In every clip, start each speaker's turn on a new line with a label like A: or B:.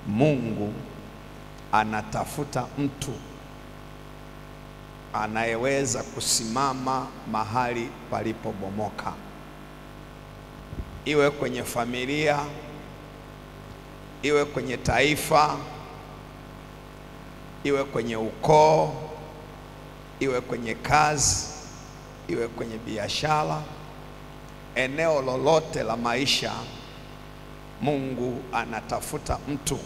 A: Mungu anatafuta mtu anayeweza kusimama mahali palipobomoka, iwe kwenye familia, iwe kwenye taifa, iwe kwenye ukoo, iwe kwenye kazi, iwe kwenye biashara, eneo lolote la maisha. Mungu anatafuta mtu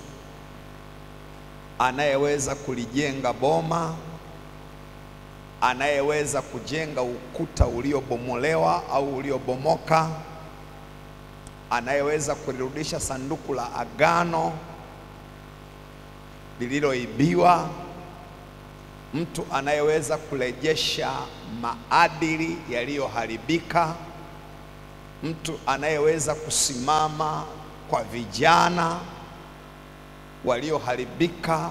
A: anayeweza kulijenga boma, anayeweza kujenga ukuta uliobomolewa au uliobomoka, anayeweza kulirudisha sanduku la agano lililoibiwa, mtu anayeweza kurejesha maadili yaliyoharibika, mtu anayeweza kusimama kwa vijana walioharibika,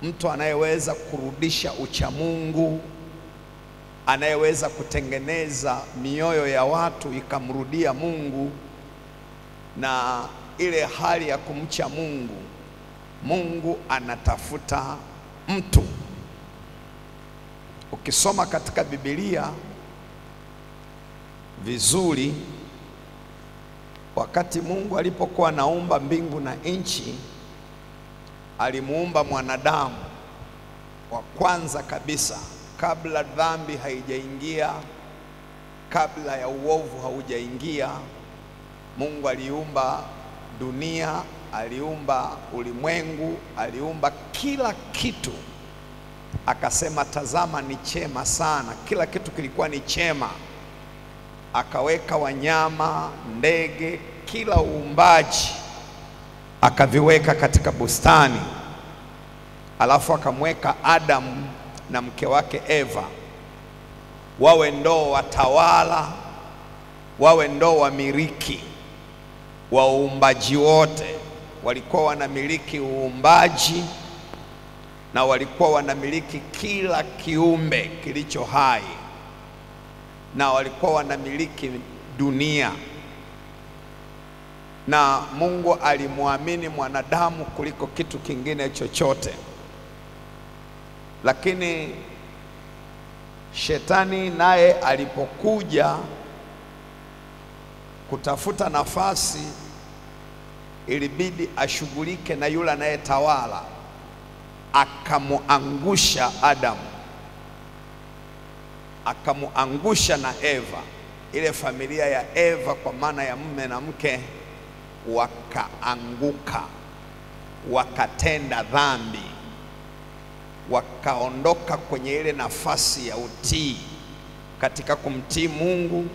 A: mtu anayeweza kurudisha uchamungu, anayeweza kutengeneza mioyo ya watu ikamrudia Mungu na ile hali ya kumcha Mungu. Mungu anatafuta mtu. Ukisoma katika Biblia vizuri, wakati Mungu alipokuwa anaumba mbingu na nchi, alimuumba mwanadamu wa kwanza kabisa, kabla dhambi haijaingia, kabla ya uovu haujaingia. Mungu aliumba dunia, aliumba ulimwengu, aliumba kila kitu. Akasema, tazama ni chema sana. Kila kitu kilikuwa ni chema. Akaweka wanyama, ndege, kila uumbaji akaviweka katika bustani. Alafu akamweka Adam na mke wake Eva wawe ndo watawala, wawe ndo wamiliki wa uumbaji wote. Walikuwa wanamiliki uumbaji na walikuwa wanamiliki kila kiumbe kilicho hai, na walikuwa wanamiliki dunia. Na Mungu alimuamini mwanadamu kuliko kitu kingine chochote. Lakini shetani naye alipokuja kutafuta nafasi, ilibidi ashughulike na yule anayetawala. Akamuangusha Adamu, akamuangusha na Eva. Ile familia ya Eva, kwa maana ya mume na mke, wakaanguka, wakatenda dhambi, wakaondoka kwenye ile nafasi ya utii, katika kumtii Mungu,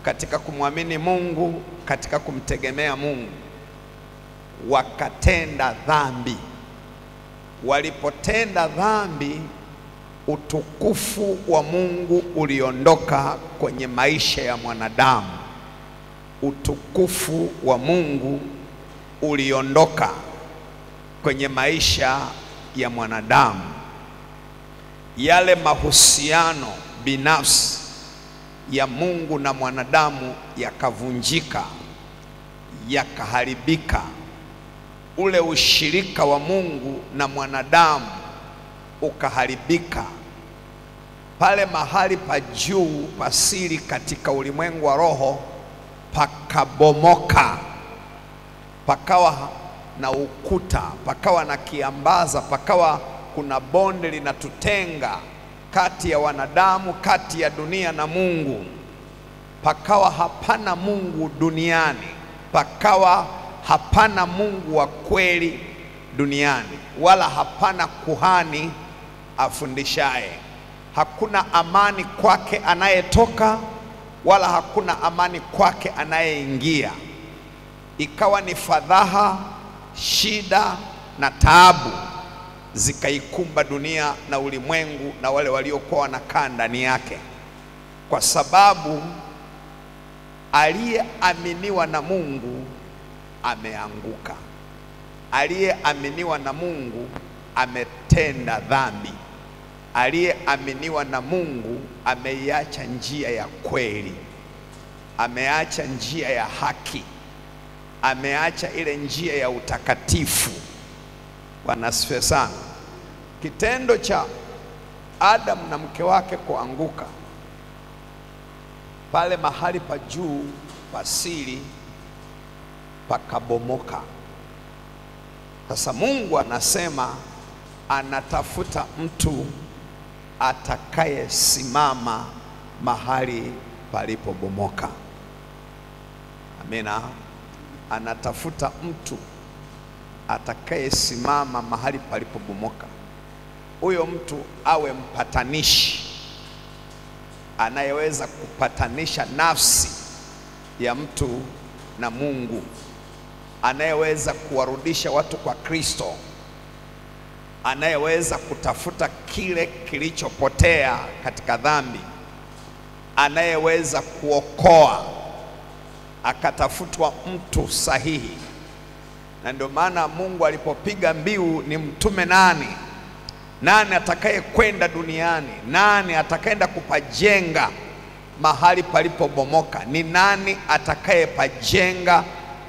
A: katika kumwamini Mungu, katika kumtegemea Mungu. Wakatenda dhambi. Walipotenda dhambi, utukufu wa Mungu uliondoka kwenye maisha ya mwanadamu. Utukufu wa Mungu uliondoka kwenye maisha ya mwanadamu. Yale mahusiano binafsi ya Mungu na mwanadamu yakavunjika, yakaharibika. Ule ushirika wa Mungu na mwanadamu ukaharibika. Pale mahali pa juu pasiri katika ulimwengu wa roho pakabomoka, pakawa na ukuta, pakawa na kiambaza, pakawa kuna bonde linatutenga kati ya wanadamu, kati ya dunia na Mungu. Pakawa hapana Mungu duniani, pakawa hapana Mungu wa kweli duniani, wala hapana kuhani afundishaye. Hakuna amani kwake anayetoka, wala hakuna amani kwake anayeingia. Ikawa ni fadhaha, shida na taabu zikaikumba dunia na ulimwengu na wale waliokuwa wanakaa ndani yake, kwa sababu aliyeaminiwa na Mungu ameanguka, aliyeaminiwa na Mungu ametenda dhambi, aliyeaminiwa na Mungu ameiacha njia ya kweli, ameacha njia ya haki, ameacha ile njia ya utakatifu. Bwana asifiwe sana. Kitendo cha Adam na mke wake kuanguka pale mahali pa juu pasili pakabomoka. Sasa Mungu anasema anatafuta mtu atakayesimama mahali palipobomoka. Amina. Anatafuta mtu atakayesimama mahali palipobomoka. Huyo mtu awe mpatanishi, anayeweza kupatanisha nafsi ya mtu na Mungu, anayeweza kuwarudisha watu kwa Kristo, anayeweza kutafuta kile kilichopotea katika dhambi, anayeweza kuokoa. Akatafutwa mtu sahihi. Na ndio maana Mungu alipopiga mbiu ni mtume nani? Nani atakaye kwenda duniani? Nani atakayeenda kupajenga mahali palipobomoka? Ni nani atakayepajenga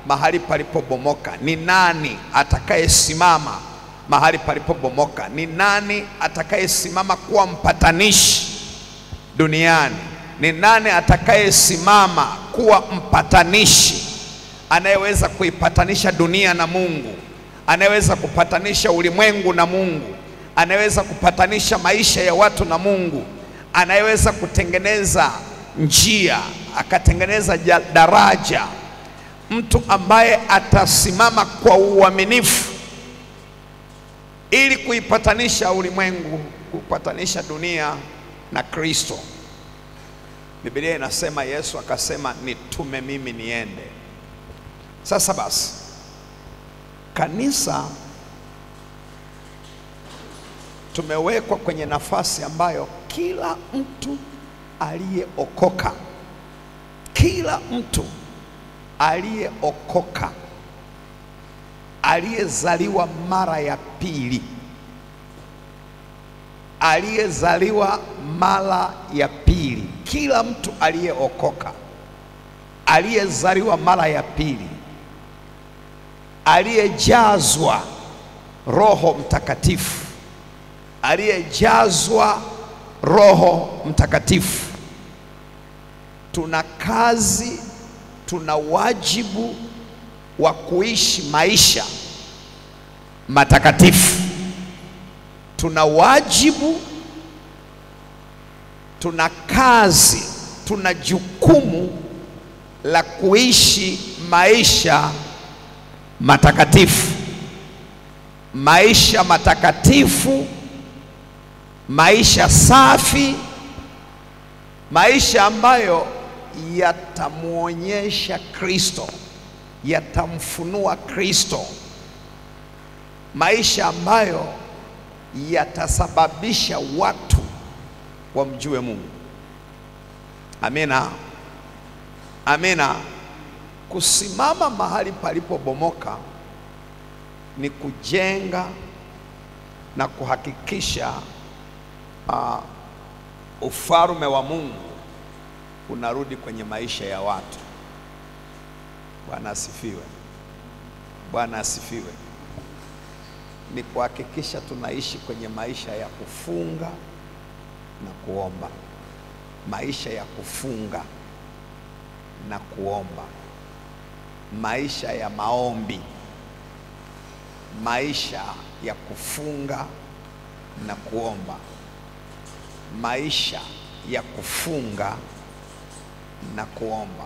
A: mahali palipobomoka? Ni nani atakayesimama mahali palipobomoka? Ni nani atakayesimama kuwa mpatanishi duniani? Ni nani atakayesimama kuwa mpatanishi, anayeweza kuipatanisha dunia na Mungu, anayeweza kupatanisha ulimwengu na Mungu, anayeweza kupatanisha maisha ya watu na Mungu, anayeweza kutengeneza njia, akatengeneza daraja, mtu ambaye atasimama kwa uaminifu ili kuipatanisha ulimwengu, kupatanisha dunia na Kristo. Biblia inasema Yesu akasema nitume mimi niende. Sasa basi, kanisa tumewekwa kwenye nafasi ambayo kila mtu aliyeokoka, kila mtu aliyeokoka, aliyezaliwa mara ya pili, aliyezaliwa mara ya pili, kila mtu aliyeokoka, aliyezaliwa mara ya pili, aliyejazwa Roho Mtakatifu, aliyejazwa Roho Mtakatifu, tuna kazi, tuna wajibu wa kuishi maisha matakatifu. Tuna wajibu, tuna kazi, tuna jukumu la kuishi maisha matakatifu. Maisha matakatifu, maisha safi, maisha ambayo yatamuonyesha Kristo, yatamfunua Kristo, maisha ambayo yatasababisha watu wamjue Mungu. Amina. Amina. Kusimama mahali palipobomoka ni kujenga na kuhakikisha ufalme wa Mungu unarudi kwenye maisha ya watu. Bwana asifiwe. Bwana asifiwe. Ni kuhakikisha tunaishi kwenye maisha ya kufunga na kuomba. Maisha ya kufunga na kuomba. Maisha ya maombi. Maisha ya kufunga na kuomba. Maisha ya kufunga na kuomba.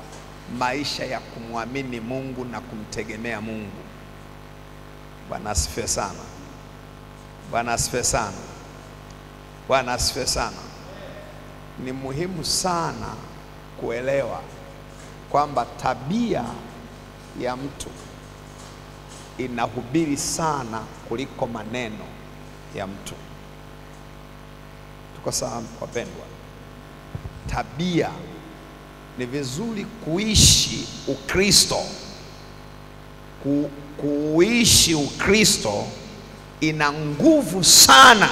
A: Maisha ya kumwamini Mungu na kumtegemea Mungu. Bwana asifiwe sana. Bwana asifiwe sana. Bwana asifiwe sana. Ni muhimu sana kuelewa kwamba tabia ya mtu inahubiri sana kuliko maneno ya mtu. Tuko sawa wapendwa? Tabia, ni vizuri kuishi Ukristo. Kuishi Ukristo ina nguvu sana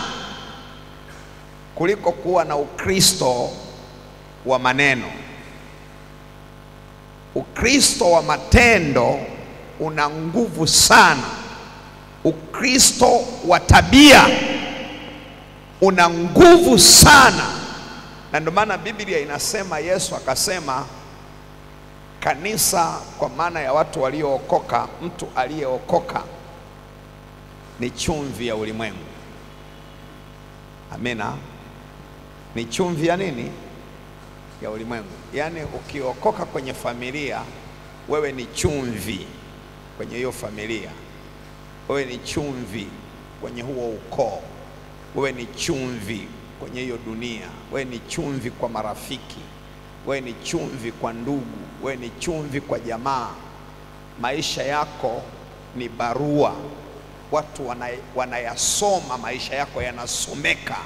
A: kuliko kuwa na Ukristo wa maneno. Ukristo wa matendo una nguvu sana. Ukristo wa tabia una nguvu sana. Na ndio maana Biblia inasema, Yesu akasema kanisa, kwa maana ya watu waliookoka, mtu aliyeokoka ni chumvi ya ulimwengu. Amina. Ni chumvi ya nini? Ya ulimwengu. Yaani ukiokoka kwenye familia, wewe ni chumvi kwenye hiyo familia. Wewe ni chumvi kwenye huo ukoo. Wewe ni chumvi kwenye hiyo dunia. Wewe ni chumvi kwa marafiki. Wewe ni chumvi kwa ndugu. Wewe ni chumvi kwa jamaa. Maisha yako ni barua. Watu wanayasoma, maisha yako yanasomeka.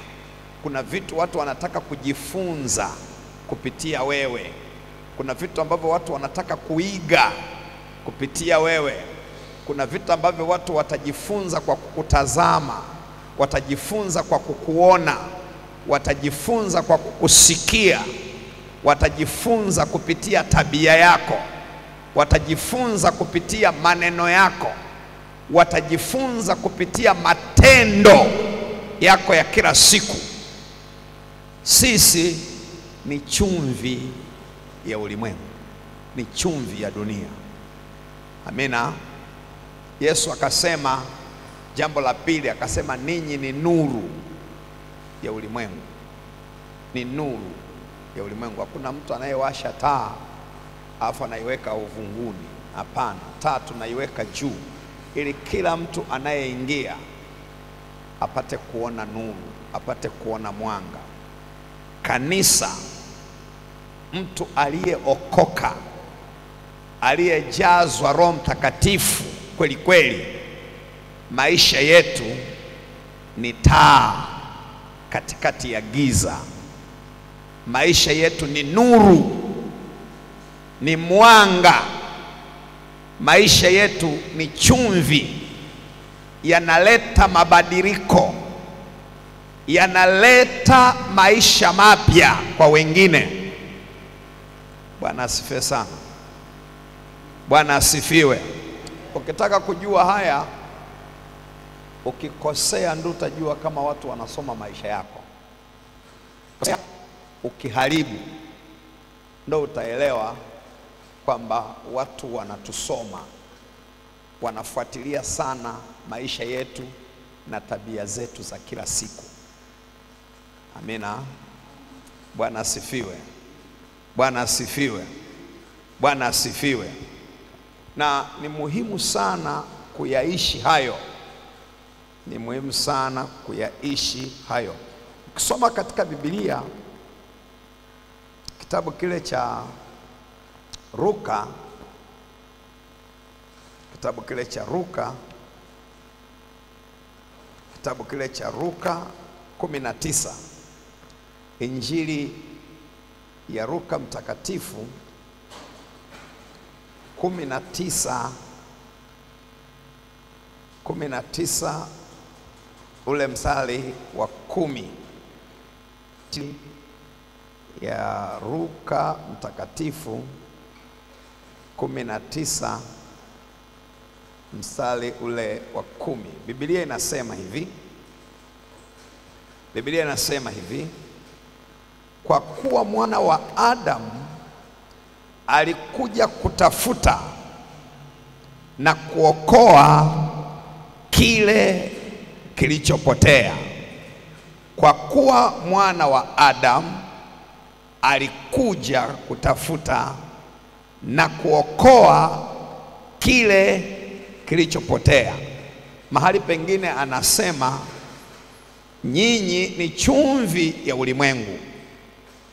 A: Kuna vitu watu wanataka kujifunza kupitia wewe. Kuna vitu ambavyo watu wanataka kuiga kupitia wewe. Kuna vitu ambavyo watu watajifunza kwa kukutazama, watajifunza kwa kukuona, watajifunza kwa kukusikia, watajifunza kupitia tabia yako, watajifunza kupitia maneno yako, watajifunza kupitia matendo yako ya kila siku. Sisi ni chumvi ya ulimwengu, ni chumvi ya dunia. Amina. Yesu akasema jambo la pili, akasema ninyi ni nuru ya ulimwengu. Ni nuru ya ulimwengu. Hakuna mtu anayewasha taa alafu anaiweka uvunguni. Hapana, taa tunaiweka juu ili kila mtu anayeingia apate kuona nuru, apate kuona mwanga. Kanisa, mtu aliyeokoka, aliyejazwa Roho Mtakatifu kweli kweli, maisha yetu ni taa katikati ya giza. Maisha yetu ni nuru, ni mwanga. Maisha yetu ni chumvi, yanaleta mabadiliko, yanaleta maisha mapya kwa wengine. Bwana asifiwe sana. Bwana asifiwe. Ukitaka kujua haya, ukikosea ndio utajua kama watu wanasoma maisha yako. Ukiharibu ndio utaelewa kwamba watu wanatusoma, wanafuatilia sana maisha yetu na tabia zetu za kila siku. Amina. Bwana asifiwe. Bwana asifiwe. Bwana asifiwe. Na ni muhimu sana kuyaishi hayo. Ni muhimu sana kuyaishi hayo. Ukisoma katika Biblia kitabu kile cha Luka, kitabu kile cha Luka, kitabu kile cha Luka 19, Injili ya Luka mtakatifu 19 ule mstari wa 10. Ya Luka mtakatifu 19 mstari ule wa 10. Biblia inasema hivi. Biblia inasema hivi: kwa kuwa mwana wa Adamu alikuja kutafuta na kuokoa kile kilichopotea. Kwa kuwa mwana wa Adamu alikuja kutafuta na kuokoa kile kilichopotea. Mahali pengine anasema nyinyi ni chumvi ya ulimwengu,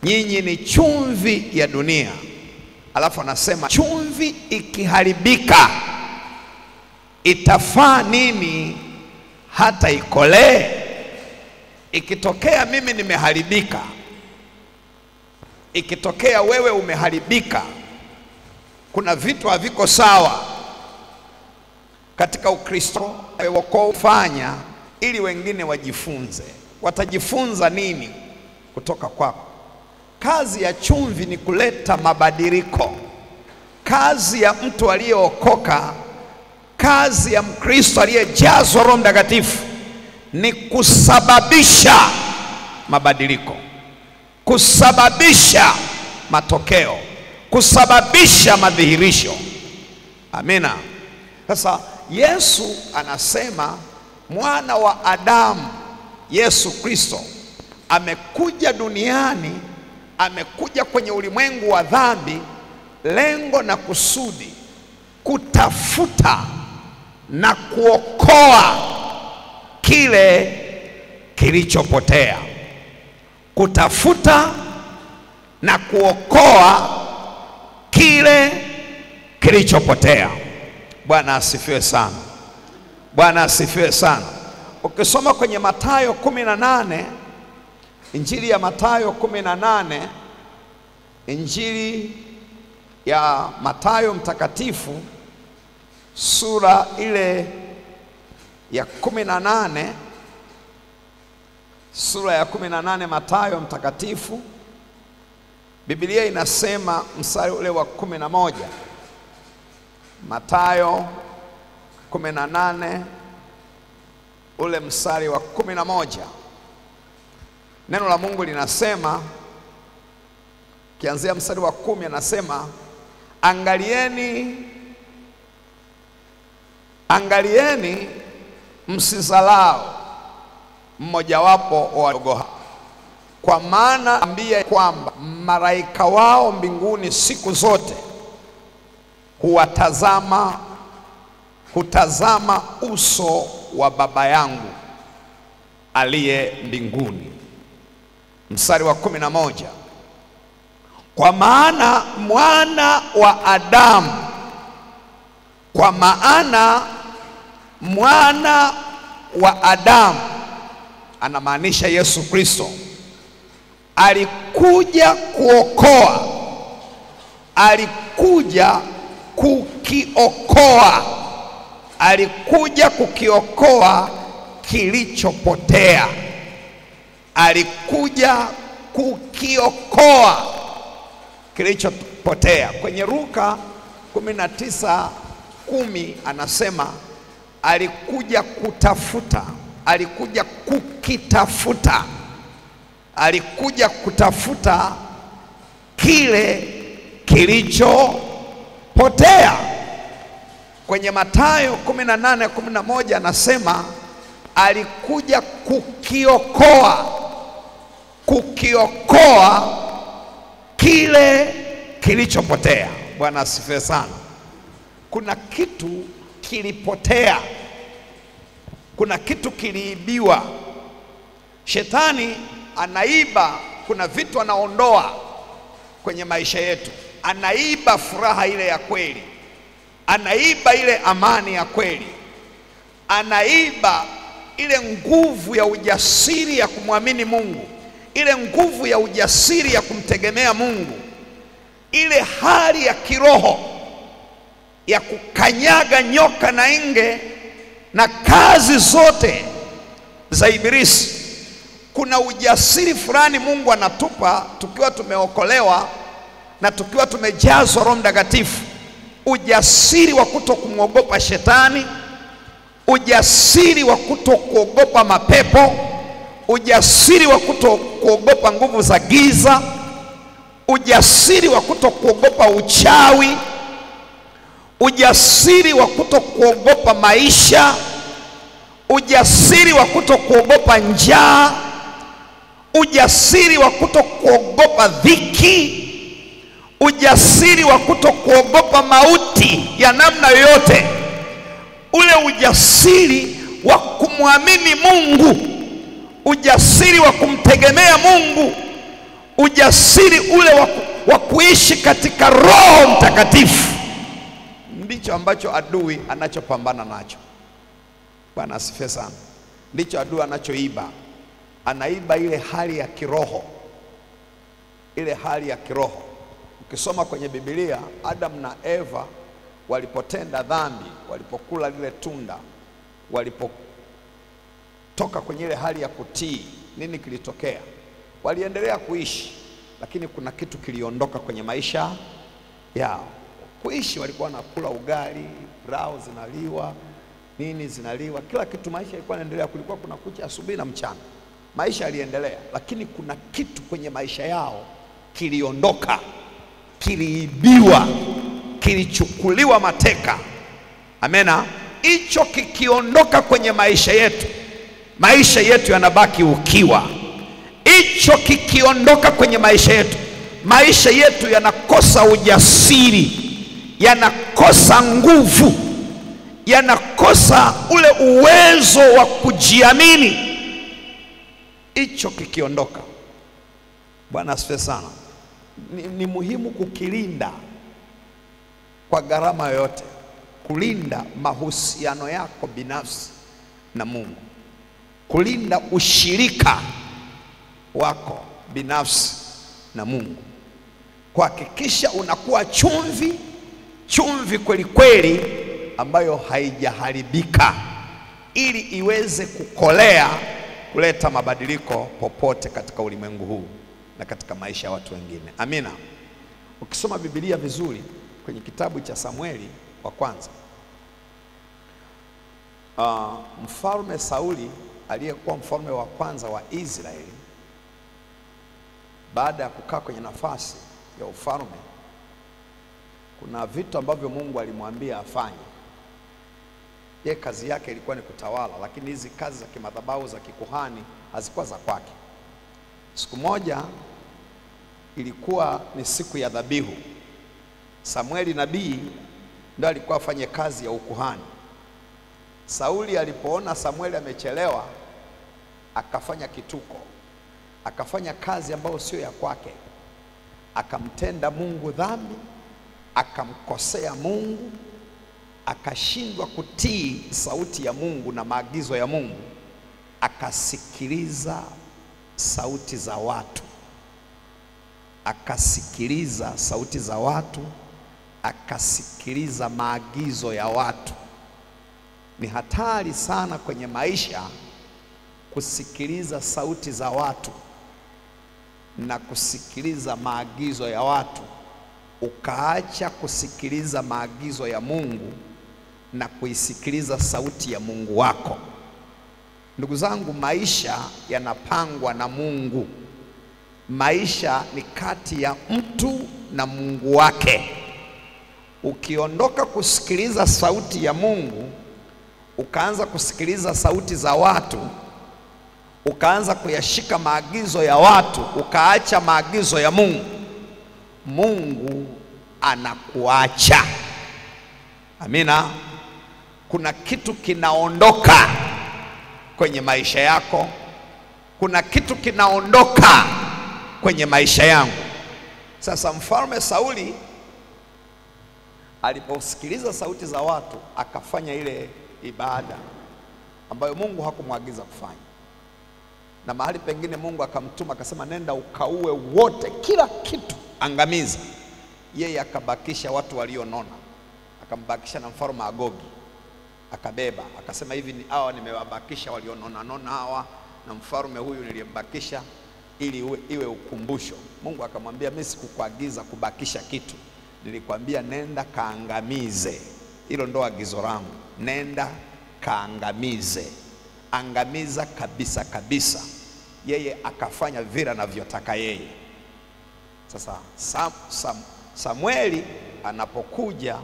A: nyinyi ni chumvi ya dunia. Alafu anasema chumvi ikiharibika itafaa nini hata ikolee? Ikitokea mimi nimeharibika, ikitokea wewe umeharibika, kuna vitu haviko sawa katika Ukristo, fanya ili wengine wajifunze. Watajifunza nini kutoka kwako? Kazi ya chumvi ni kuleta mabadiliko. Kazi ya mtu aliyeokoka Kazi ya Mkristo aliyejazwa Roho Mtakatifu ni kusababisha mabadiliko, kusababisha matokeo, kusababisha madhihirisho. Amina. Sasa Yesu anasema mwana wa Adamu Yesu Kristo amekuja duniani, amekuja kwenye ulimwengu wa dhambi, lengo na kusudi kutafuta na kuokoa kile kilichopotea. Kutafuta na kuokoa kile kilichopotea. Bwana asifiwe sana. Bwana asifiwe sana. Ukisoma kwenye Mathayo 18, Injili ya Mathayo 18, Injili ya Mathayo mtakatifu sura ile ya 18, sura ya 18 Mathayo mtakatifu, Biblia inasema mstari ule wa 11. Mathayo 18 ule mstari wa 11. Neno la Mungu linasema, kianzia mstari wa 10, anasema angalieni, angalieni msizalau mmojawapo wa wadogo, kwa maana ambia kwamba malaika wao mbinguni siku zote hutazama uso wa Baba yangu aliye mbinguni. Mstari wa 11, kwa maana mwana wa Adamu, kwa maana mwana wa Adamu, anamaanisha Yesu Kristo, alikuja kuokoa, alikuja kukiokoa, alikuja kukiokoa kilichopotea. Alikuja kukiokoa kilichopotea. Kwenye Luka 19:10 anasema alikuja kutafuta, alikuja kukitafuta, alikuja kutafuta kile kilichopotea. Kwenye Mathayo 18:11 anasema alikuja kukiokoa, kukiokoa kile kilichopotea. Bwana asifiwe sana. Kuna kitu kilipotea, kuna kitu kiliibiwa. Shetani anaiba, kuna vitu anaondoa kwenye maisha yetu. Anaiba furaha ile ya kweli, anaiba ile amani ya kweli, anaiba ile nguvu ya ujasiri ya kumwamini Mungu, ile nguvu ya ujasiri ya kumtegemea Mungu, ile hali ya kiroho ya kukanyaga nyoka na nge na kazi zote za Ibilisi. Kuna ujasiri fulani Mungu anatupa tukiwa tumeokolewa na tukiwa tumejazwa Roho Mtakatifu, ujasiri wa kutokumwogopa shetani, ujasiri wa kutokuogopa mapepo, ujasiri wa kutokuogopa nguvu za giza, ujasiri wa kutokuogopa uchawi, ujasiri wa kutokuogopa maisha, ujasiri wa kutokuogopa njaa, ujasiri wa kutokuogopa dhiki, ujasiri wa kutokuogopa mauti ya namna yoyote. Ule ujasiri wa kumwamini Mungu, ujasiri wa kumtegemea Mungu, ujasiri ule wa kuishi katika Roho Mtakatifu, ndicho ambacho adui anachopambana nacho. Bwana asifiwe sana. Ndicho adui anachoiba. Anaiba ile hali ya kiroho, ile hali ya kiroho. Ukisoma kwenye Biblia, Adam na Eva walipotenda dhambi, walipokula lile tunda, walipotoka kwenye ile hali ya kutii, nini kilitokea? Waliendelea kuishi, lakini kuna kitu kiliondoka kwenye maisha yao. Kuishi walikuwa wanakula ugali, Pilau zinaliwa, nini zinaliwa, kila kitu, maisha yalikuwa yanaendelea. Kulikuwa kuna kucha asubuhi na mchana, maisha yaliendelea. Lakini kuna kitu kwenye maisha yao kiliondoka, kiliibiwa, kilichukuliwa mateka. Amena. Hicho kikiondoka kwenye maisha yetu, maisha yetu yanabaki ukiwa. Hicho kikiondoka kwenye maisha yetu, maisha yetu yanakosa ujasiri, yanakosa nguvu, yanakosa ule uwezo wa kujiamini. Hicho kikiondoka, Bwana asifiwe sana, ni muhimu kukilinda kwa gharama yoyote, kulinda mahusiano yako binafsi na Mungu, kulinda ushirika wako binafsi na Mungu, kuhakikisha unakuwa chumvi, chumvi kweli kweli ambayo haijaharibika, ili iweze kukolea kuleta mabadiliko popote katika ulimwengu huu na katika maisha ya watu wengine. Amina. Ukisoma Biblia vizuri kwenye kitabu cha Samueli wa kwanza, Mfalme Sauli aliyekuwa mfalme wa kwanza wa Israeli, baada ya kukaa kwenye nafasi ya ufalme, kuna vitu ambavyo Mungu alimwambia afanye. Ye kazi yake ilikuwa ni kutawala, lakini hizi kazi za kimadhabahu za kikuhani hazikuwa za kwake. Siku moja ilikuwa ni siku ya dhabihu. Samueli nabii ndio alikuwa afanye kazi ya ukuhani. Sauli alipoona Samueli amechelewa, akafanya kituko, akafanya kazi ambayo sio ya kwake, akamtenda Mungu dhambi, akamkosea Mungu, akashindwa kutii sauti ya Mungu na maagizo ya Mungu, akasikiliza sauti za watu, akasikiliza sauti za watu, akasikiliza maagizo ya watu. Ni hatari sana kwenye maisha kusikiliza sauti za watu na kusikiliza maagizo ya watu, ukaacha kusikiliza maagizo ya Mungu na kuisikiliza sauti ya Mungu wako. Ndugu zangu, maisha yanapangwa na Mungu. Maisha ni kati ya mtu na Mungu wake. Ukiondoka kusikiliza sauti ya Mungu, ukaanza kusikiliza sauti za watu, ukaanza kuyashika maagizo ya watu, ukaacha maagizo ya Mungu, Mungu anakuacha. Amina. Kuna kitu kinaondoka kwenye maisha yako, kuna kitu kinaondoka kwenye maisha yangu. Sasa Mfalme Sauli aliposikiliza sauti za watu, akafanya ile ibada ambayo Mungu hakumwagiza kufanya. Na mahali pengine Mungu akamtuma akasema, nenda ukaue wote, kila kitu angamiza. Yeye akabakisha watu walionona, akambakisha na mfalme Agogi, akabeba, akasema hivi, ni hawa nimewabakisha walionona nona hawa, na mfalme huyu niliyembakisha ili iwe ukumbusho. Mungu akamwambia, mimi sikukuagiza kubakisha kitu, nilikwambia nenda kaangamize. Hilo ndo agizo langu, nenda kaangamize, angamiza kabisa kabisa. Yeye akafanya vile anavyotaka yeye. Sasa Samueli anapokuja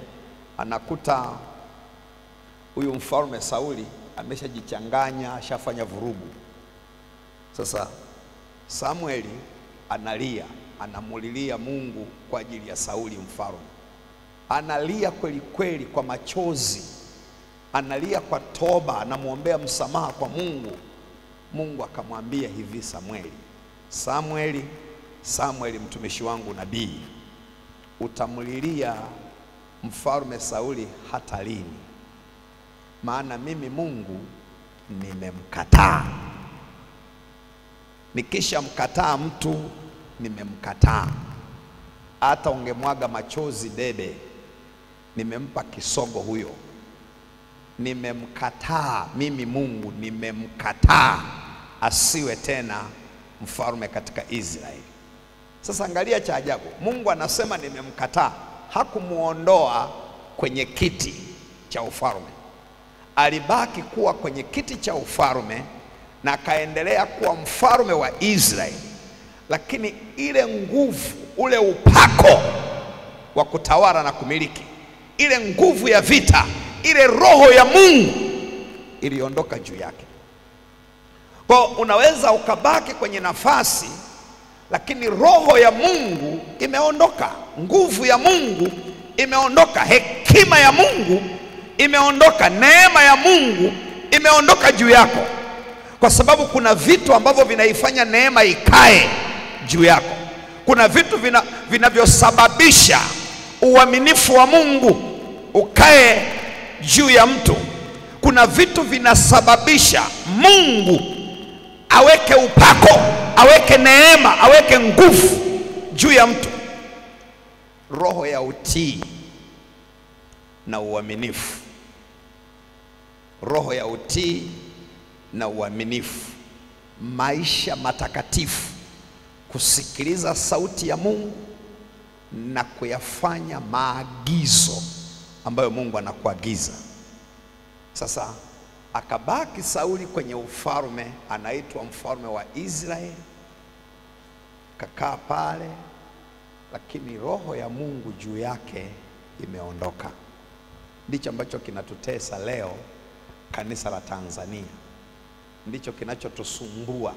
A: anakuta huyu mfalme Sauli ameshajichanganya, ashafanya vurugu. Sasa Samueli analia, anamulilia Mungu kwa ajili ya Sauli mfalme. Analia kweli kweli kwa machozi, analia kwa toba, anamuombea msamaha kwa Mungu. Mungu akamwambia hivi, Samueli, Samueli, Samueli mtumishi wangu nabii, utamlilia mfalme Sauli hata lini? Maana mimi Mungu nimemkataa. Nikisha mkataa mtu, nimemkataa. Hata ungemwaga machozi debe, nimempa kisogo huyo. Nimemkataa mimi Mungu, nimemkataa asiwe tena mfalme katika Israeli. Sasa angalia cha ajabu. Mungu anasema nimemkataa. Hakumuondoa kwenye kiti cha ufalme. Alibaki kuwa kwenye kiti cha ufalme na akaendelea kuwa mfalme wa Israeli, lakini ile nguvu, ule upako wa kutawala na kumiliki, ile nguvu ya vita, ile roho ya Mungu iliondoka juu yake. Kwa unaweza ukabaki kwenye nafasi, lakini roho ya Mungu imeondoka, nguvu ya Mungu imeondoka, hekima ya Mungu imeondoka, neema ya Mungu imeondoka juu yako. Kwa sababu kuna vitu ambavyo vinaifanya neema ikae juu yako. Kuna vitu vinavyosababisha uaminifu wa Mungu ukae juu ya mtu. Kuna vitu vinasababisha Mungu aweke upako, aweke neema, aweke nguvu juu ya mtu. Roho ya utii na uaminifu. Roho ya utii na uaminifu, maisha matakatifu, kusikiliza sauti ya Mungu na kuyafanya maagizo ambayo Mungu anakuagiza. Sasa akabaki Sauli kwenye ufalme, anaitwa mfalme wa Israeli, kakaa pale, lakini roho ya Mungu juu yake imeondoka. Ndicho ambacho kinatutesa leo kanisa la Tanzania. Ndicho kinachotusumbua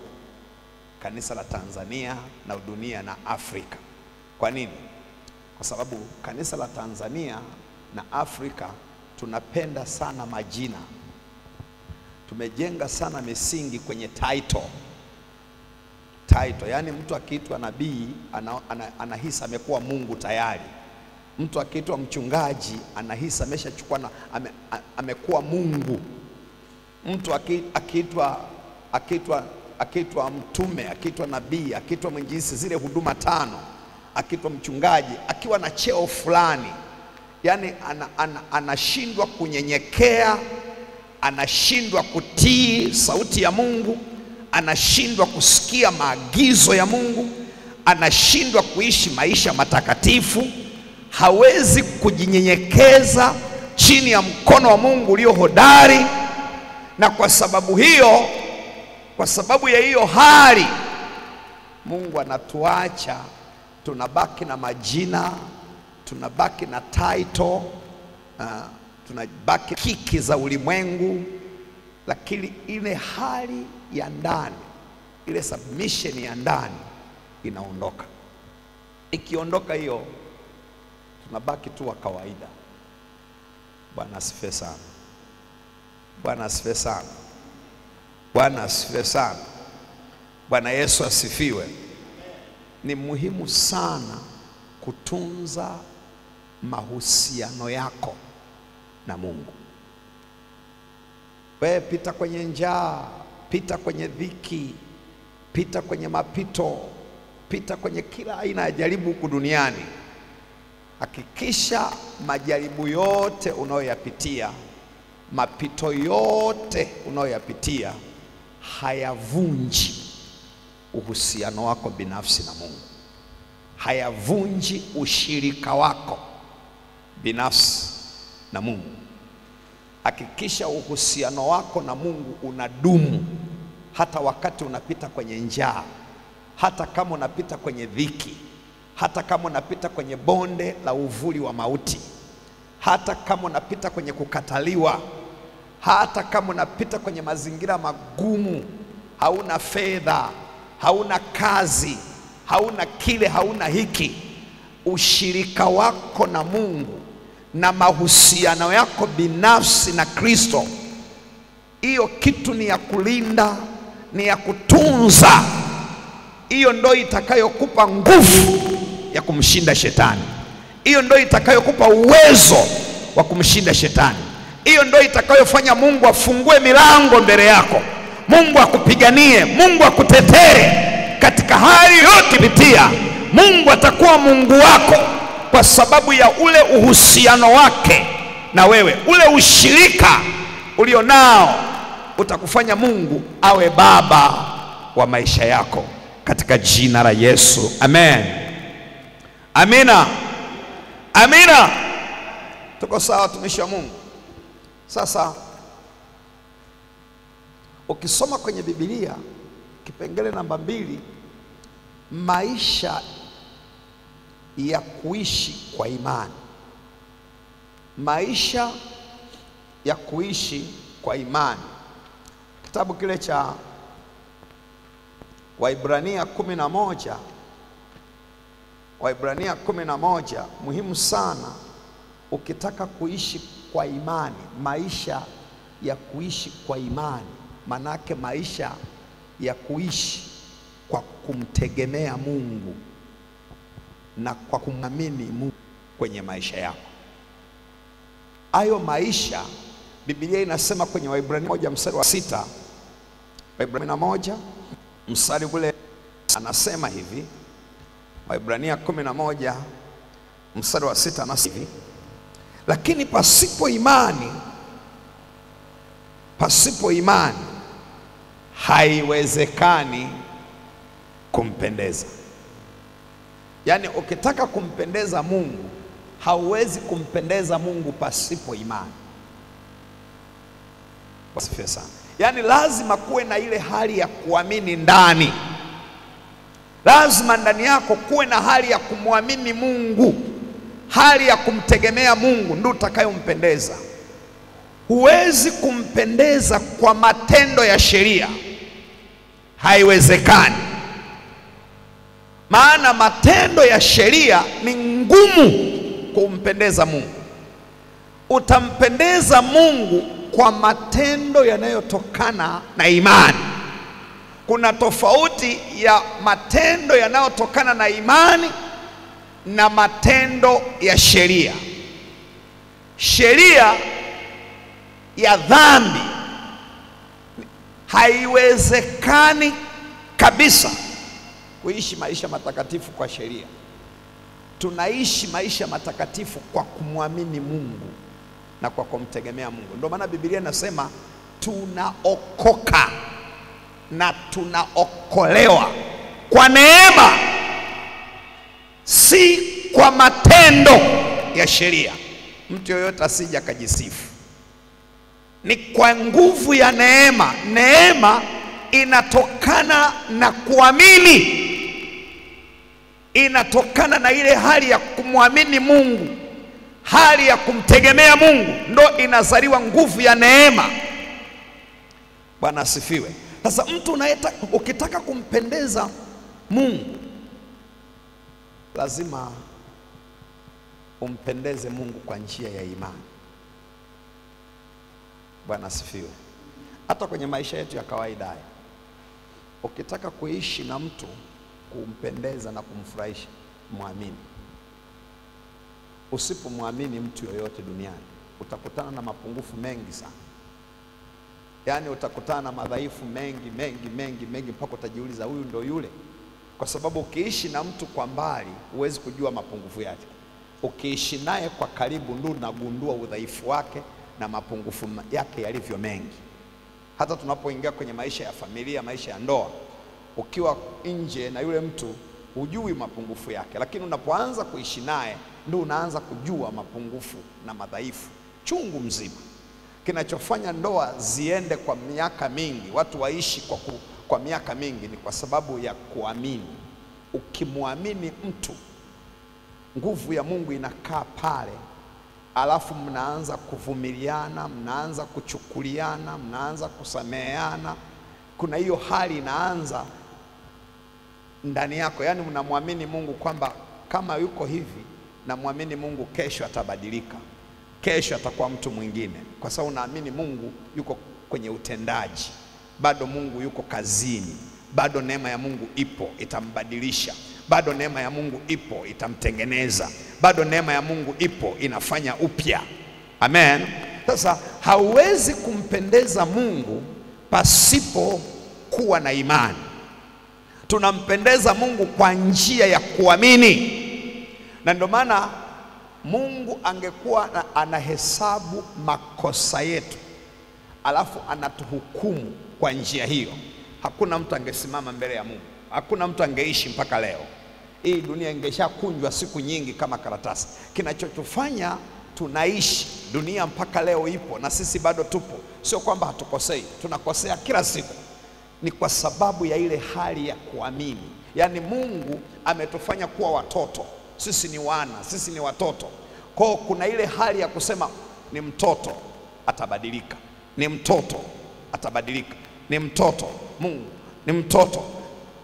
A: kanisa la Tanzania na dunia na Afrika. Kwa nini? Kwa sababu kanisa la Tanzania na Afrika tunapenda sana majina. Tumejenga sana misingi kwenye title. Title, yani mtu akiitwa nabii anahisi amekuwa Mungu tayari. Mtu akiitwa mchungaji anahisi ameshachukua na amekuwa Mungu. Mtu akiitwa mtume, akiitwa nabii, akiitwa mwinjilisti, zile huduma tano, akiitwa mchungaji, akiwa na cheo fulani, yani anashindwa kunyenyekea, anashindwa kutii sauti ya Mungu, anashindwa kusikia maagizo ya Mungu, anashindwa kuishi maisha matakatifu, hawezi kujinyenyekeza chini ya mkono wa Mungu ulio hodari. Na kwa sababu hiyo, kwa sababu ya hiyo hali, Mungu anatuacha tunabaki na majina, tunabaki na title, tunabaki kiki za ulimwengu, lakini ile hali ya ndani, ile submission ya ndani inaondoka. Ikiondoka hiyo, tunabaki tu wa kawaida. Bwana asifiwe sana. Bwana asifiwe sana. Bwana asifiwe sana. Bwana Yesu asifiwe. Ni muhimu sana kutunza mahusiano yako na Mungu. Wewe pita kwenye njaa, pita kwenye dhiki, pita kwenye mapito, pita kwenye kila aina ya jaribu huku duniani. Hakikisha majaribu yote unayoyapitia, mapito yote unayoyapitia hayavunji uhusiano wako binafsi na Mungu, hayavunji ushirika wako binafsi na Mungu. Hakikisha uhusiano wako na Mungu unadumu hata wakati unapita kwenye njaa, hata kama unapita kwenye dhiki, hata kama unapita kwenye bonde la uvuli wa mauti, hata kama unapita kwenye kukataliwa, hata kama unapita kwenye mazingira magumu, hauna fedha, hauna kazi, hauna kile, hauna hiki, ushirika wako na Mungu na mahusiano yako binafsi na Kristo, hiyo kitu ni ya kulinda, ni ya kutunza. Hiyo ndo itakayokupa nguvu ya kumshinda shetani. Hiyo ndo itakayokupa uwezo wa kumshinda shetani. Hiyo ndo itakayofanya Mungu afungue milango mbele yako, Mungu akupiganie, Mungu akutetee katika hali yote pitia. Mungu atakuwa Mungu wako kwa sababu ya ule uhusiano wake na wewe, ule ushirika ulionao utakufanya Mungu awe baba wa maisha yako, katika jina la Yesu. Amen. Amina. Amina. Tuko sawa, tumishi wa Mungu? Sasa ukisoma kwenye Biblia kipengele namba 2, maisha ya kuishi kwa imani. Maisha ya kuishi kwa imani. Kitabu kile cha Waibrania 11, Waibrania 11, muhimu sana ukitaka kuishi kwa imani, maisha ya kuishi kwa imani, manake maisha ya kuishi kwa kumtegemea Mungu na kwa kumwamini Mungu kwenye maisha yako. Hayo maisha Biblia inasema kwenye Waibrania 1 mstari wa 6, Waibrania 1 mstari ule anasema hivi, Waibrania 11 mstari wa 6 anasema hivi: lakini pasipo imani, pasipo imani haiwezekani kumpendeza. Yaani ukitaka kumpendeza Mungu, hauwezi kumpendeza Mungu pasipo imani. Wasifiwe sana. Yaani lazima kuwe na ile hali ya kuamini ndani. Lazima ndani yako kuwe na hali ya kumwamini Mungu, hali ya kumtegemea Mungu, ndio utakayompendeza. Huwezi kumpendeza kwa matendo ya sheria, haiwezekani. Maana matendo ya sheria ni ngumu kumpendeza Mungu. Utampendeza Mungu kwa matendo yanayotokana na imani. Kuna tofauti ya matendo yanayotokana na imani na matendo ya sheria. Sheria ya dhambi haiwezekani kabisa kuishi maisha matakatifu kwa sheria. Tunaishi maisha matakatifu kwa kumwamini Mungu na kwa kumtegemea Mungu. Ndio maana Biblia inasema tunaokoka na tunaokolewa kwa neema, si kwa matendo ya sheria. Mtu yoyote asije akajisifu. Ni kwa nguvu ya neema. Neema inatokana na kuamini, inatokana na ile hali ya kumwamini Mungu, hali ya kumtegemea Mungu, ndo inazaliwa nguvu ya neema. Bwana asifiwe. Sasa mtu unaeta, ukitaka kumpendeza Mungu lazima umpendeze Mungu kwa njia ya imani. Bwana asifiwe. Hata kwenye maisha yetu ya kawaida haya, ukitaka kuishi na mtu kumpendeza na kumfurahisha, muamini. Usipomwamini mtu yoyote duniani, utakutana na mapungufu mengi sana. Yaani utakutana na madhaifu mengi mengi mengi mengi mpaka utajiuliza huyu ndo yule. Kwa sababu ukiishi na mtu kwa mbali huwezi kujua mapungufu yake. Ukiishi naye kwa karibu ndio unagundua udhaifu wake na mapungufu yake yalivyo mengi. Hata tunapoingia kwenye maisha ya familia, maisha ya ndoa, ukiwa nje na yule mtu hujui mapungufu yake, lakini unapoanza kuishi naye ndio unaanza kujua mapungufu na madhaifu chungu mzima. Kinachofanya ndoa ziende kwa miaka mingi, watu waishi kwa miaka mingi, ni kwa sababu ya kuamini. Ukimwamini mtu, nguvu ya Mungu inakaa pale, alafu mnaanza kuvumiliana, mnaanza kuchukuliana, mnaanza kusameheana. Kuna hiyo hali inaanza ndani yako. Yaani mnamwamini Mungu kwamba kama yuko hivi, namwamini Mungu kesho atabadilika, kesho atakuwa mtu mwingine. Kwa sababu unaamini Mungu yuko kwenye utendaji, bado Mungu yuko kazini, bado neema ya Mungu ipo itambadilisha, bado neema ya Mungu ipo itamtengeneza, bado neema ya Mungu ipo inafanya upya. Amen. Sasa hauwezi kumpendeza Mungu pasipo kuwa na imani. Tunampendeza Mungu kwa njia ya kuamini. Na ndio maana Mungu angekuwa anahesabu makosa yetu alafu anatuhukumu kwa njia hiyo, hakuna mtu angesimama mbele ya Mungu, hakuna mtu angeishi mpaka leo. Hii dunia ingeshakunjwa siku nyingi kama karatasi. Kinachotufanya Tunaishi dunia mpaka leo ipo na sisi bado tupo. Sio kwamba hatukosei, tunakosea kila siku. Ni kwa sababu ya ile hali ya kuamini. Yaani Mungu ametufanya kuwa watoto. Sisi ni wana, sisi ni watoto. Kwa kuna ile hali ya kusema ni mtoto atabadilika, ni mtoto atabadilika, ni mtoto Mungu, ni mtoto,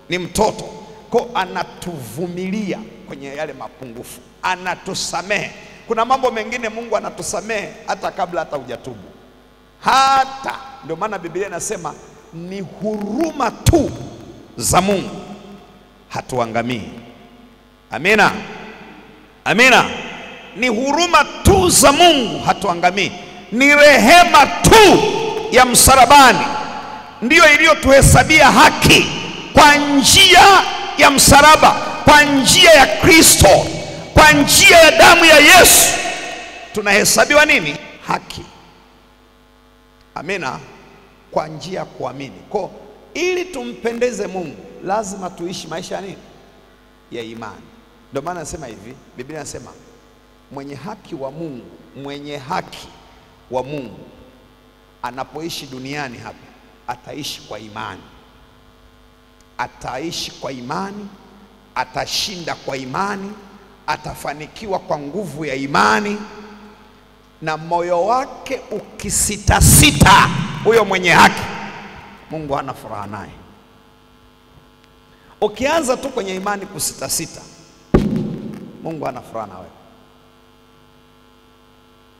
A: ni mtoto. Kwa anatuvumilia kwenye yale mapungufu, anatusamehe. Kuna mambo mengine Mungu anatusamehe hata kabla hata hujatubu. Hata ndio maana Biblia inasema ni huruma tu za Mungu hatuangamii. Amina. Amina. Ni huruma tu za Mungu hatuangamii. Ni rehema tu ya msalabani ndiyo iliyotuhesabia haki kwa njia ya msalaba, kwa njia ya Kristo, kwa njia ya damu ya Yesu tunahesabiwa nini? Haki. Amina. Kwa njia ya kuamini. Kwa ili tumpendeze Mungu lazima tuishi maisha ya nini? Ya imani. Ndio maana nasema hivi, Biblia inasema mwenye haki wa Mungu, mwenye haki wa Mungu anapoishi duniani hapa ataishi kwa imani. Ataishi kwa imani, atashinda kwa imani, atafanikiwa kwa nguvu ya imani. Na moyo wake ukisitasita, huyo mwenye haki Mungu hana furaha naye. Ukianza tu kwenye imani kusitasita, Mungu hana furaha na wewe.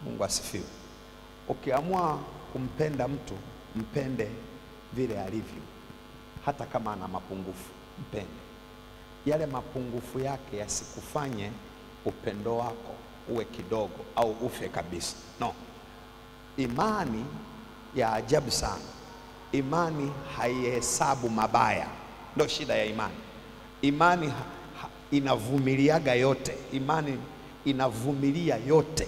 A: Mungu asifiwe. Ukiamua kumpenda mtu, mpende vile alivyo. Hata kama ana mapungufu, mpende. Yale mapungufu yake yasikufanye upendo wako uwe kidogo au ufe kabisa. No. Imani ya ajabu sana. Imani haihesabu mabaya. Ndio shida ya imani. Imani inavumiliaga yote. Imani inavumilia yote.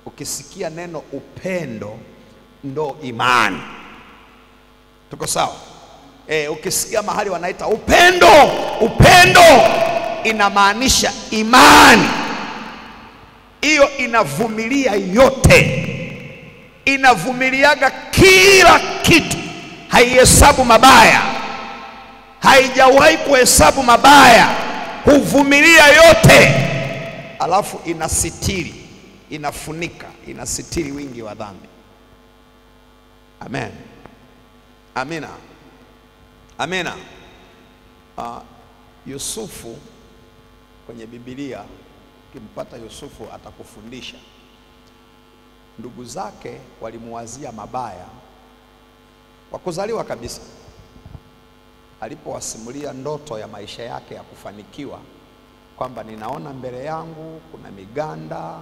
A: Ukisikia neno upendo ndo imani. Tuko sawa? Ukisikia mahali wanaita upendo, upendo inamaanisha imani. Hiyo inavumilia yote. Inavumiliaga kila kitu. Haihesabu mabaya. Haijawahi kuhesabu mabaya. Huvumilia yote. Alafu inasitiri, inafunika, inasitiri wingi wa dhambi. Amen. Amina. Amina. Yusufu kwenye Biblia, ukimpata Yusufu atakufundisha. Ndugu zake walimuwazia mabaya kwa kuzaliwa kabisa. Alipowasimulia ndoto ya maisha yake ya kufanikiwa, kwamba ninaona mbele yangu kuna miganda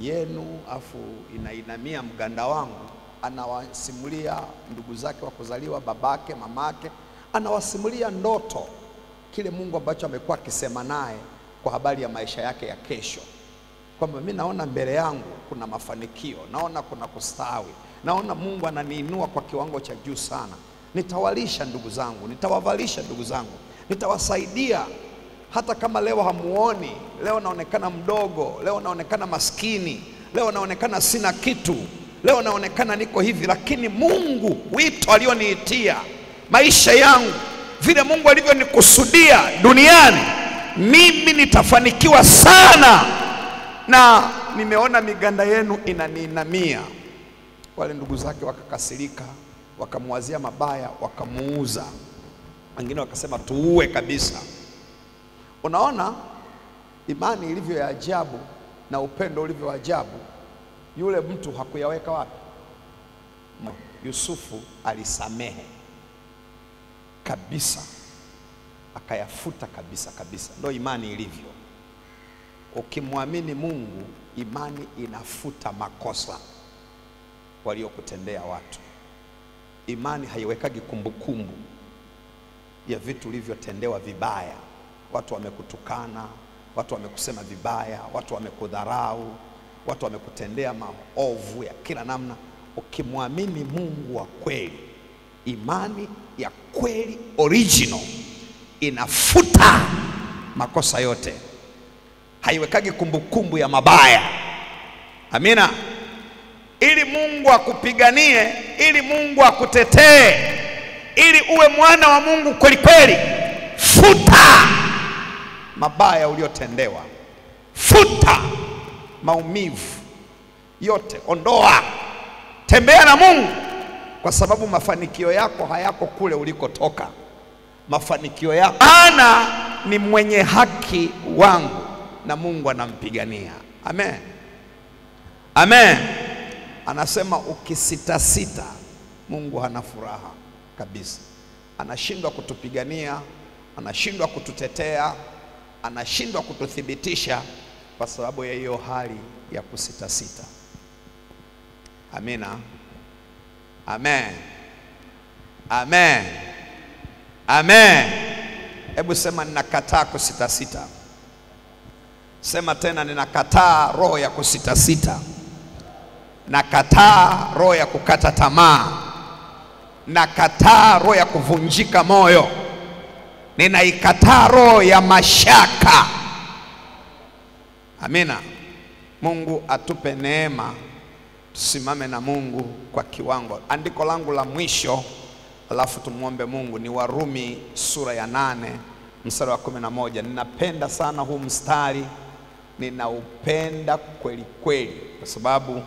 A: yenu afu inainamia mganda wangu, anawasimulia ndugu zake wa kuzaliwa, babake, mamake, anawasimulia ndoto, kile Mungu ambacho amekuwa akisema naye kwa habari ya maisha yake ya kesho, kwamba mimi naona mbele yangu kuna mafanikio, naona kuna kustawi, naona Mungu ananiinua kwa kiwango cha juu sana. Nitawalisha ndugu zangu, nitawavalisha ndugu zangu, nitawasaidia. Hata kama leo hamuoni, leo naonekana mdogo, leo naonekana maskini, leo naonekana sina kitu, leo naonekana niko hivi, lakini Mungu wito alioniitia maisha yangu, vile Mungu alivyonikusudia duniani, mimi nitafanikiwa sana. Na nimeona miganda yenu inaniinamia. Wale ndugu zake wakakasirika, wakamwazia mabaya, wakamuuza. Wengine wakasema tuue kabisa. Unaona imani ilivyo ya ajabu na upendo ulivyo ajabu. Yule mtu hakuyaweka wapi? Yusufu alisamehe kabisa, akayafuta kabisa kabisa. Ndio imani ilivyo. Ukimwamini Mungu, imani inafuta makosa waliokutendea watu. Imani haiwekagi kumbukumbu ya vitu ulivyotendewa vibaya. Watu wamekutukana, watu wamekusema vibaya, watu wamekudharau, watu wamekutendea maovu ya kila namna. Ukimwamini Mungu wa kweli, imani ya kweli original inafuta makosa yote. Haiwekagi kumbukumbu ya mabaya. Amina. Ili Mungu akupiganie, ili Mungu akutetee, ili uwe mwana wa Mungu kweli kweli, futa mabaya uliotendewa, futa maumivu yote, ondoa. Tembea na Mungu, kwa sababu mafanikio yako hayako kule ulikotoka. Mafanikio yako, ana ni mwenye haki wangu na Mungu anampigania. Amen. Amen. Anasema ukisitasita, Mungu hana furaha kabisa. Anashindwa kutupigania, anashindwa kututetea, anashindwa kututhibitisha kwa sababu ya hiyo hali ya kusitasita. Amina. Amen. Amen. Amen. Hebu sema ninakataa kusitasita. Sema tena, ninakataa roho ya kusitasita. Nakataa roho ya kukata tamaa. Nakataa roho ya kuvunjika moyo. Ninaikataa roho ya mashaka. Amina. Mungu atupe neema tusimame na Mungu kwa kiwango. Andiko langu la mwisho alafu tumuombe Mungu ni Warumi sura ya 8 mstari wa 11. Ninapenda sana huu mstari, ninaupenda kweli kweli, kwa sababu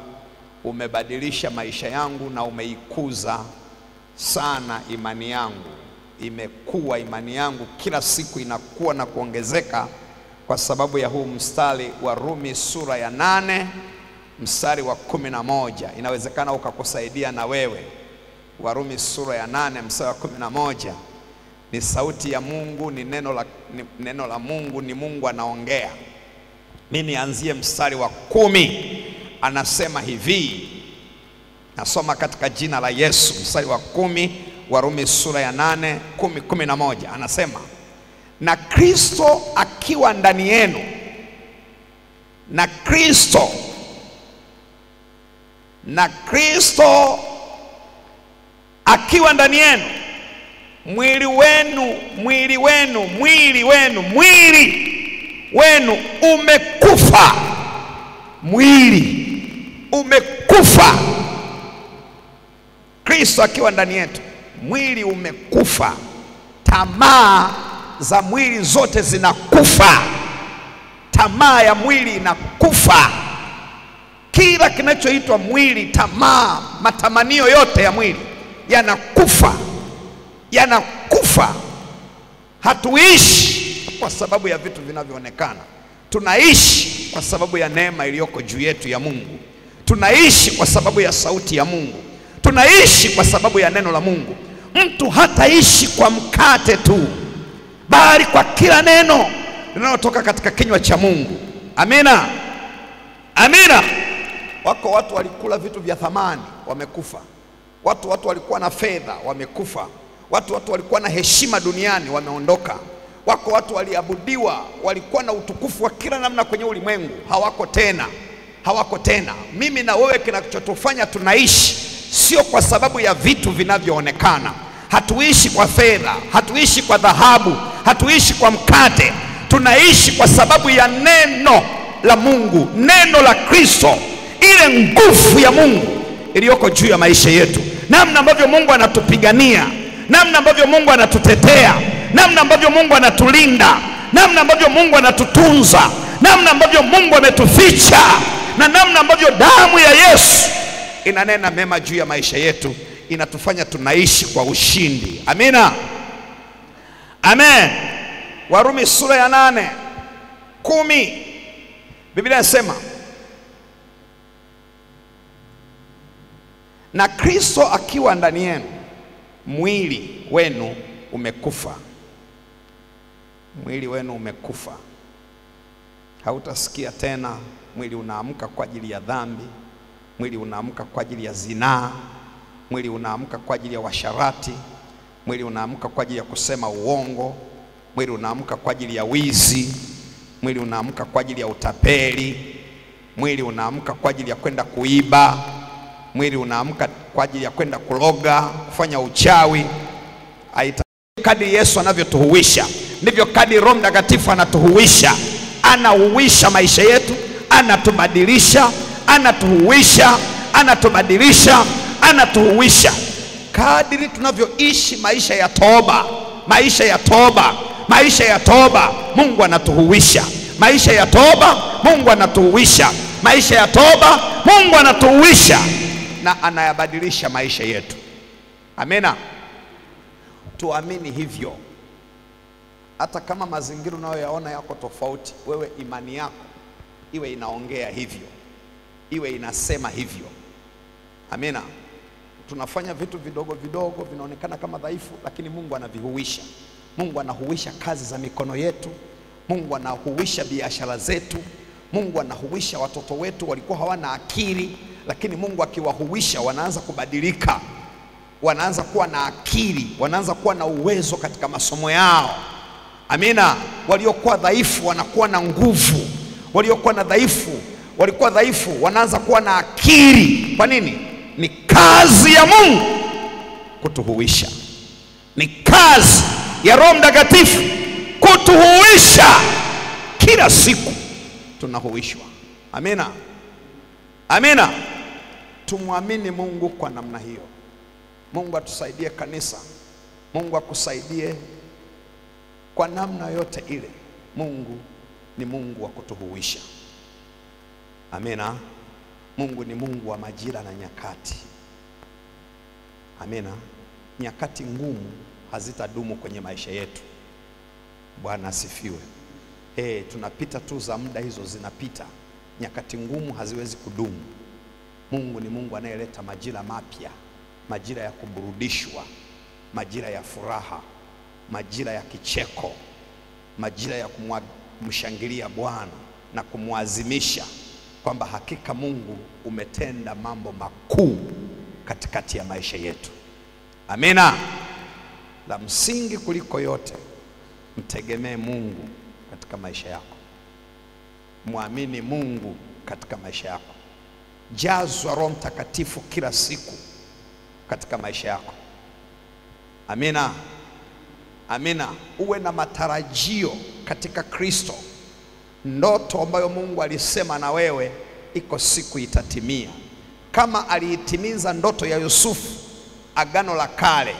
A: umebadilisha maisha yangu na umeikuza sana imani yangu. Imekuwa imani yangu kila siku inakuwa na kuongezeka kwa sababu ya huu mstari wa Rumi sura ya 8 mstari wa 11. Inawezekana ukakusaidia na wewe. Warumi sura ya 8 mstari wa 11 ni sauti ya Mungu, ni neno la Mungu, ni Mungu anaongea. Mimi nianzie mstari wa 10. Anasema hivi, nasoma katika jina la Yesu. Mstari wa 10 Warumi sura ya 8 10 11, anasema na Kristo akiwa ndani yenu, na Kristo akiwa ndani yenu, mwili wenu umekufa. Mwili umekufa. Kristo akiwa ndani yetu, mwili umekufa. Tamaa za mwili zote zinakufa. Tamaa ya mwili inakufa. Kila kinachoitwa mwili, tamaa, matamanio yote ya mwili yanakufa. Yanakufa. Hatuishi kwa sababu ya vitu vinavyoonekana. Tunaishi kwa sababu ya neema iliyoko juu yetu ya Mungu. Tunaishi kwa sababu ya sauti ya Mungu. Tunaishi kwa sababu ya neno la Mungu. Mtu hataishi kwa mkate tu, bali kwa kila neno linalotoka katika kinywa cha Mungu. Amina. Amina. Wako watu walikula vitu vya thamani, wamekufa. Watu walikuwa na fedha, wamekufa. Watu walikuwa na heshima duniani, wameondoka. Wako watu waliabudiwa, walikuwa na utukufu wa kila namna kwenye ulimwengu, hawako tena. Hawako tena. Mimi na wewe kinachotufanya tunaishi sio kwa sababu ya vitu vinavyoonekana. Hatuishi kwa fedha, hatuishi kwa dhahabu, hatuishi kwa mkate. Tunaishi kwa sababu ya neno la Mungu, neno la Kristo, ile nguvu ya Mungu iliyoko juu ya maisha yetu. Namna ambavyo Mungu anatupigania, namna ambavyo Mungu anatutetea, namna ambavyo Mungu anatulinda, namna ambavyo Mungu anatutunza, namna ambavyo Mungu ametuficha, na namna ambavyo damu ya Yesu inanena mema juu ya maisha yetu, inatufanya tunaishi kwa ushindi. Amina. Amen. Warumi sura ya 8 10, Biblia inasema na Kristo akiwa ndani yenu, mwili wenu umekufa. Mwili wenu umekufa. Hautasikia tena mwili unaamka kwa ajili ya dhambi, mwili unaamka kwa ajili ya zinaa, mwili unaamka kwa ajili ya washarati, mwili unaamka kwa ajili ya kusema uongo, mwili unaamka kwa ajili ya wizi, mwili unaamka kwa ajili ya utapeli, mwili unaamka kwa ajili ya kwenda kuiba, mwili unaamka kwa ajili ya kwenda kuloga, kufanya uchawi. Kadri Yesu anavyotuhuisha, ndivyo kadri Roho Mtakatifu anatuhuisha. Anahuisha maisha yetu, anatubadilisha, anatuhuisha, anatubadilisha, anatuhuisha. Kadiri tunavyoishi maisha ya toba, maisha ya toba, maisha ya toba, Mungu anatuhuisha. Maisha ya toba, Mungu anatuhuisha. Maisha ya toba, Mungu anatuhuisha na anayabadilisha maisha yetu. Amina. Tuamini hivyo. Hata kama mazingira unayoyaona yako tofauti, wewe imani yako iwe inaongea hivyo, iwe inasema hivyo. Amina. Tunafanya vitu vidogo vidogo vinaonekana kama dhaifu, lakini Mungu anavihuisha. Mungu anahuisha kazi za mikono yetu. Mungu anahuisha biashara zetu. Mungu anahuisha watoto wetu walikuwa hawana akili, lakini Mungu akiwahuisha wanaanza kubadilika. Wanaanza kuwa na akili, wanaanza kuwa na uwezo katika masomo yao. Amina. Waliokuwa dhaifu wanakuwa na nguvu. Waliokuwa na dhaifu, walikuwa dhaifu wanaanza kuwa na akili. Kwa nini? Ni kazi ya Mungu kutuhuisha. Ni kazi ya Roho Mtakatifu kutuhuisha. Kila siku tunahuishwa. Amina. Amina. Tumwamini Mungu kwa namna hiyo. Mungu atusaidie kanisa. Mungu akusaidie kwa namna yote ile. Mungu ni Mungu wa kutuhuisha. Amina. Mungu ni Mungu wa majira na nyakati. Amina. Nyakati ngumu hazitadumu kwenye maisha yetu. Bwana asifiwe. Tunapita tu za muda, hizo zinapita. Nyakati ngumu haziwezi kudumu. Mungu ni Mungu anayeleta majira mapya, majira ya kuburudishwa, majira ya furaha, majira ya kicheko, majira ya kumshangilia Bwana na kumwazimisha kwamba hakika Mungu umetenda mambo makuu katikati ya maisha yetu. Amina. La msingi kuliko yote, mtegemee Mungu katika maisha yako. Muamini Mungu katika maisha yako. Jazwa Roho Mtakatifu kila siku katika maisha yako. Amina. Amina. Uwe na matarajio katika Kristo. Ndoto ambayo Mungu alisema na wewe iko siku itatimia. Kama aliitimiza ndoto ya Yusufu agano la kale,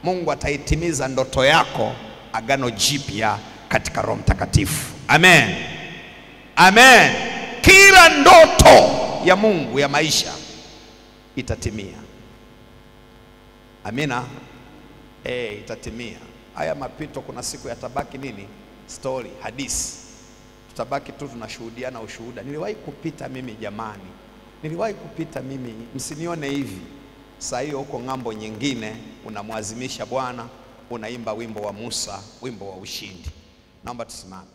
A: Mungu ataitimiza ndoto yako agano jipya katika Roho Mtakatifu. Amen. Amen. Kila ndoto ya Mungu ya maisha itatimia. Amina. Itatimia. Haya mapito kuna siku yatabaki nini? Story, hadisi. Tutabaki tu tunashuhudiana ushuhuda. Niliwahi kupita mimi jamani. Niliwahi kupita mimi, msinione hivi. Saa hiyo huko ng'ambo nyingine unamwazimisha Bwana, unaimba wimbo wa Musa, wimbo wa ushindi. Naomba tusimame.